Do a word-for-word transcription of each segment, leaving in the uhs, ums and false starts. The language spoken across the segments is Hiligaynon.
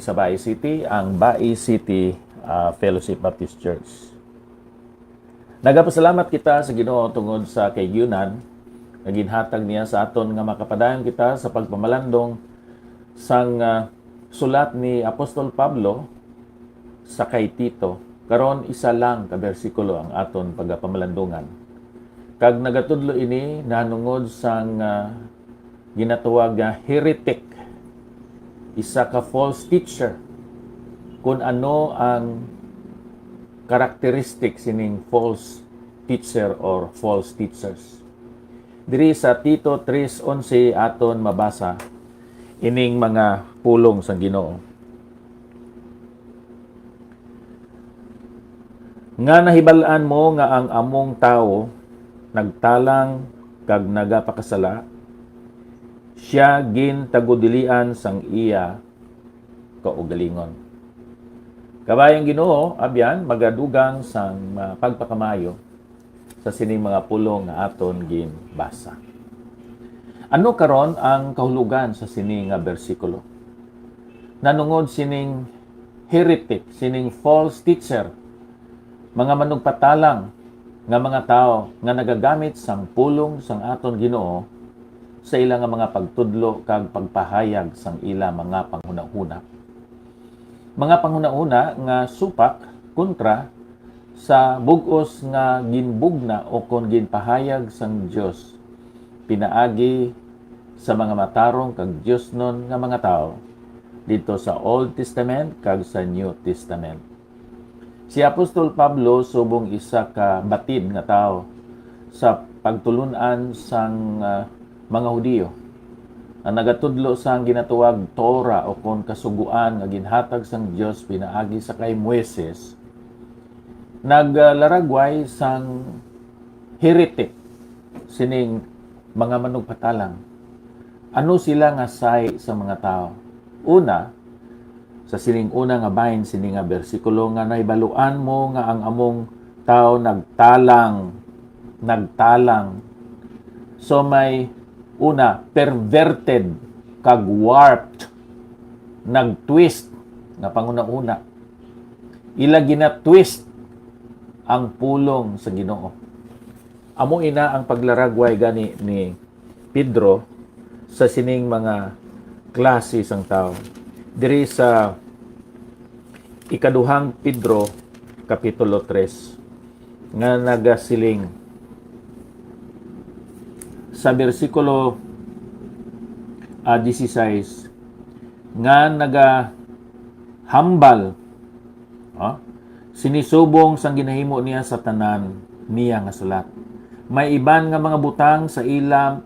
sa Bai City, ang Bai City, ah, Fellowship Baptist Church. Nagapasalamat kita sa Ginoo tungod sa kahigayonan nga ginhatag niya sa aton nga makapadayon kita sa pagpamalandong sang, ah, sulat ni Apostol Pablo sa kay Tito. Karon, isa lang ka bersikulo ang aton pagapamalandungan. Kag nagatudlo ini nahanungod sang, ah, ginatawag nga heretic, isa ka false teacher. Kun ano ang characteristic sining false teacher or false teachers? Diri sa Tito tres onse aton mabasa ining mga pulong sang Ginoo. Nga nahibal-an mo nga ang among tawo nagtalang kag nagapakasala, sia gintagudilian sang iya kaugalingon. Kabay ang Ginoo, abyan, magadugang sang, ah, pagpakamayo sa sining mga pulong nga aton ginbasa. Ano karon ang kahulogan sa sini nga bersikulo? Nanungod sining heretic, sining false teacher, mga manugpatalang nga mga tawo nga nagagamit sang pulong sang aton Ginoo sa ila nga mga pagtudlo kag pagpahayag sang ila mga panghunahuna. Mga panghunahuna nga supak kontra sa bug-os nga ginbugna o kon ginpahayag sang Dios pinaagi sa mga matarong kag diosnon nga mga tawo didto sa Old Testament kag sa New Testament. Si Apostol Pablo subong isa ka batid nga tawo sa pagtulun-an sang, ah, mga Hudiyo, ang nagatudlo sang ginatawag Torah o kon Kasugoan nga ginhatag sang Dios pinaagi sa kay Moises, naglaragway sang heretic sining mga manugpatalang. Ano sila nga sahi sa mga tawo? Una, sa sining una nga bahin sini nga bersikulo, nga nahibaluan mo nga ang among tawo nagtalang, nagtalang. So may una, perverted kag warped, nagtwist nga panghunahuna. Ila ginatwist ang pulong sa Ginoo. Amo ina ang paglaragway gani ni Pedro sa sining mga klase sang tawo. Diri sa ikaduhang Pedro, Kapitulo tres, nga nagasiling sa bersikulo, ah, dieciséis, nga nagahambal, ah, sinisubong sang ginahimo niya sa tanan niya nga sulat. May iban nga mga butang sa ila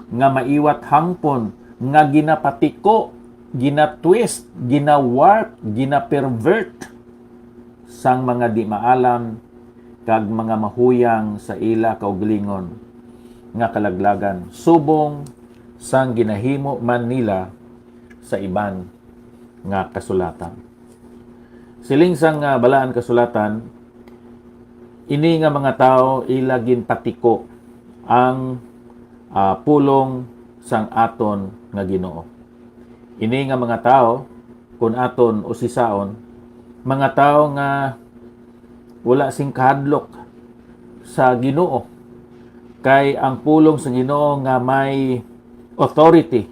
nga maiwat hangpon nga ginapatiko, ginatwist, ginawarp, ginapervert sang mga di maalam kag mga mahuyang sa ila kaugalingon nga kalaglagan, subong sang ginahimo man nila sa iban nga kasulatan. Siling sang, ah, Balaan Kasulatan, ini nga mga tawo ila ginpatiko ang, ah, pulong sang aton nga Ginoo. Ini nga mga tawo, kun aton usisaon, mga tawo nga wala sing kahadlok sa Ginoo, kay ang pulong sa Ginoo nga may authority,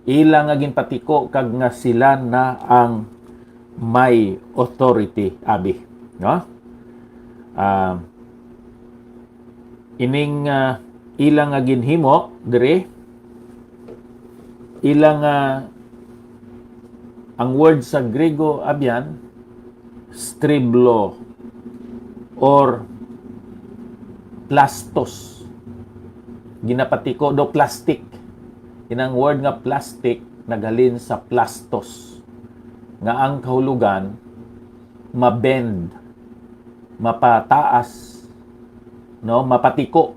ila nga ginpatiko kag nga sila na ang may authority, abi, no? Ah, ining, ah, ila nga ginhimo diri, ila nga, ang word sa Griego, abyan, striblo or plastos. Ginapatiko do plastic. Inang word nga plastic naghalin sa plastos, nga ang kahulugan mabend, mapataas, no, mapatiko.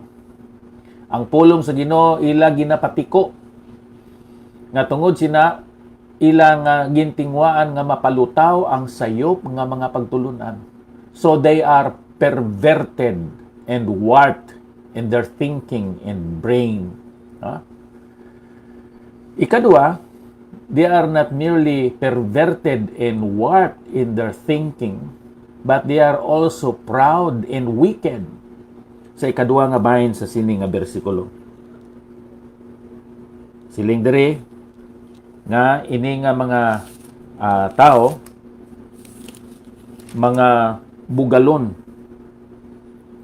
Ang pulong sa Ginoo ila ginapatiko, nga tungod sina ila nga gintinguhaan nga mapalutaw ang sayop nga mga pagtulun-an. So they are perverted and warped in their thinking and brain. Ha? Ikadua, They are not merely perverted and warped in their thinking, but they are also proud and wicked. Sa ikaduha nga bahin sa sini nga bersikulo, siling diri nga ini nga mga, ah, tawo, mga bugalon,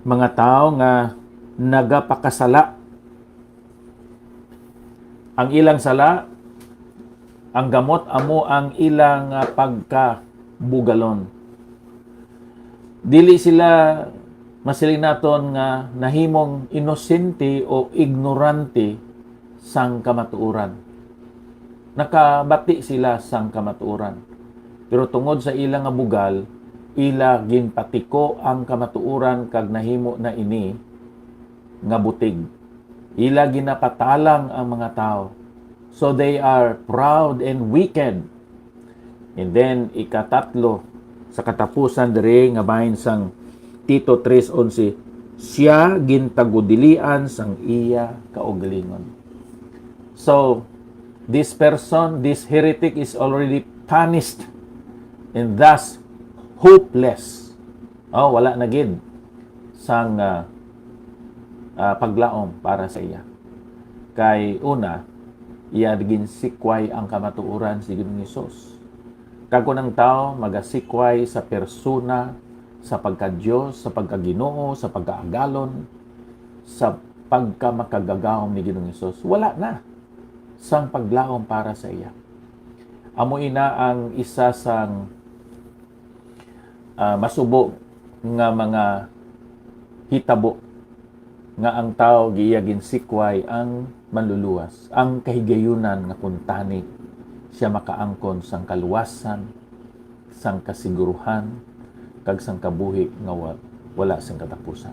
mga tawo nga nagapakasala. Ang ilang sala, ang gamot amo ang ilang, ah, pagkabugalon. Dili sila, masiling naton, nga nahimong inosente o ignorante sang kamatuoran. Nakabati sila sang kamatuoran, pero tungod sa ila nga bugal, ila ginpatiko ang kamatuoran kag nahimo na ini nga butig. Ila ginapatalang ang mga tawo. So they are proud and wicked. And then, ikatatlo, sa katapusan diri nga bahin sang Tito tres onse, siya gintagudilian sang iya kaugalingon. So, this person, this heretic is already punished and thus hopeless. Oh, wala na gid sang, ah, ah, paglaom para sa iya. Kay una, iya ginsikway ang kamatuoran si Ginoong Hesus. Kag kon ang tawo magasikway sa persona, sa pagka-Dios, sa pagka-Ginoo, sa pagkaagalon, sa pagkamakagagahom ni Ginoong Hesus, wala na sang paglaom para sa iya. Amo ina ang isa sang, ah, masubo nga mga hitabo nga ang tawo giya ginsikway ang Manluluwas, ang kahigayunan nga kuntani siya makaangkon sang kaluwasan, sang kasiguruhan, kag sang kabuhi nga wa-, wala sing katapusan.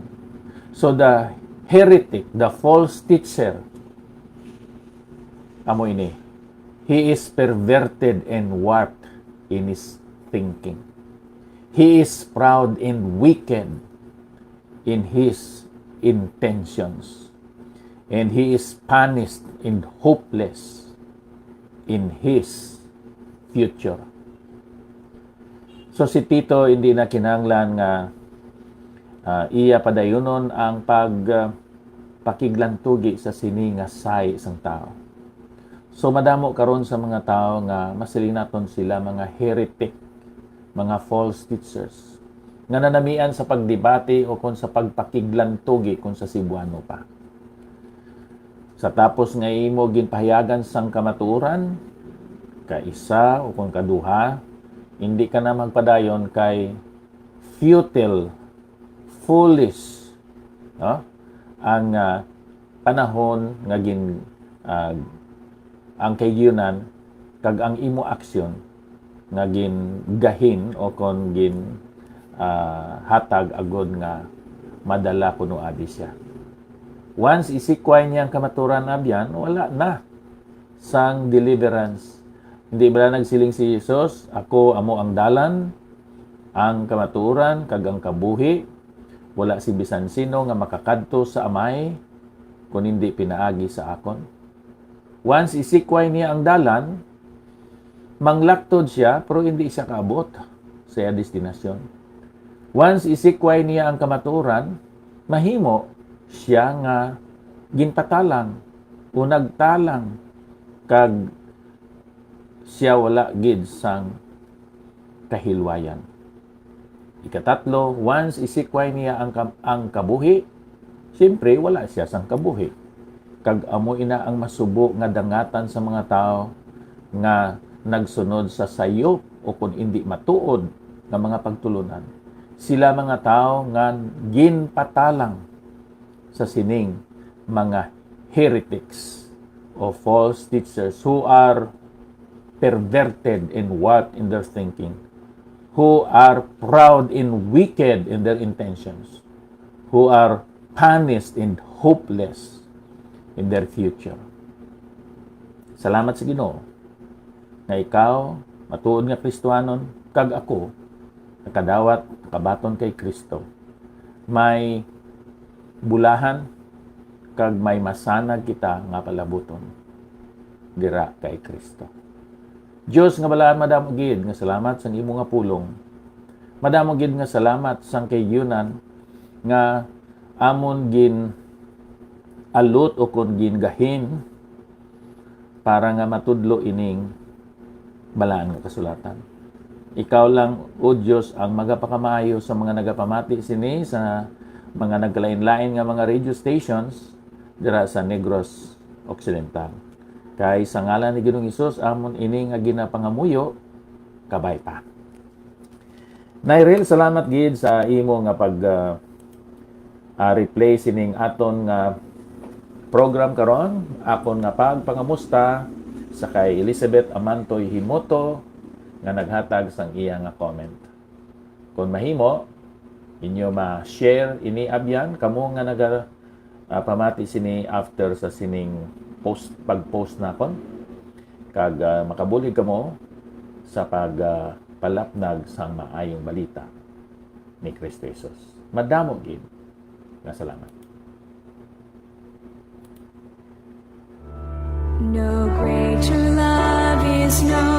So the heretic, the false teacher, amo ini, he is perverted and warped in his thinking. He is proud and wicked in his intentions, and he is punished and hopeless in his future. So si Tito hindi na kinahanglan nga, ah, iya padayunon ang pag, ah, pakiglantugi sa sini nga sahi sang tawo. So madamo karon sa mga tawo nga masiling naton sila mga heretic, mga false teachers, nga nanamian sa pagdebate o kon sa pagpakiglantugi kon sa Cebuano pa. Sa tapos nga imo ginpahayagan sang kamatuoran, kaisa o kon kaduha, hindi ka na magpadayon kay futile, foolish, no? Ang, ah, panahon nga gin-, ah, ang kahigayunan kag ang imo aksyon nga gingahin o kon gin, ah, hatag agud nga madala kuno abi siya. Once isikway niya ang kamatuoran, abyan, wala na sang deliverance. Hindi bala nagsiling si Jesus, "Ako amo ang dalan, ang kamatuoran, kag ang kabuhi. Wala si bisan sino nga makakadto sa Amay kon hindi pinaagi sa akon." Once isikway niya ang dalan, manglaktod siya, pero hindi siya kaabot sa iya destinasyon. Once isikway niya ang kamatuoran, mahimo siya nga ginpatalang o nagtalang, kag siya wala gid sang kahilwayan. Ikatatlo, once isikway niya ang kam-, ang kabuhi, siyempre, wala siya sang kabuhi. Kag amo ina ang masubo nga dangatan sa mga tawo nga nagsunod sa sayop o kon indi matuod nga mga pagtulunan. Sila mga tawo nga ginpatalang sa sining mga heretics o false teachers who are perverted and warped in their thinking, who are proud and wicked in their intentions, who are punished and hopeless in their future. Salamat sa Ginoo nga ikaw, matuod nga Kristiyanon, kag ako, nakadawat, nakabaton kay Kristo, may bulahan kag may masanag kita nga palabuton dira kay Kristo. Dios nga balaan, madamo gid nga salamat sang imo nga pulong. Madamo gid nga salamat sang kahigayunan nga amon gin-alot o kon gingahin para nga matudlo ining balaan nga kasulatan. Ikaw lang, O Dios, ang magapakamaayo sa mga nagapamati sini sa mga nagkalain-lain nga mga radio stations dira sa Negros Occidental. Kay sa ngalan ni Ginoong Hesus, amon ini nga ginapangamuyo. Kabay pa. Nairil, salamat gid sa imo nga pag, ah, ah, replay sining aton nga program karon. Akon nga pagpangamusta sa kay Elizabeth Amantoy Himoto nga naghatag sang iya nga comment. Kung mahimo, inyo ma-share ini abyan kamo nga naga, ah, pamati sini after sa sining post, pag-post nakon, kag, ah, makabulig kamo sa pag, ah, palapnag sang maayong balita ni Kristo Jesus. Madamo gid nga salamat. No greater love is known.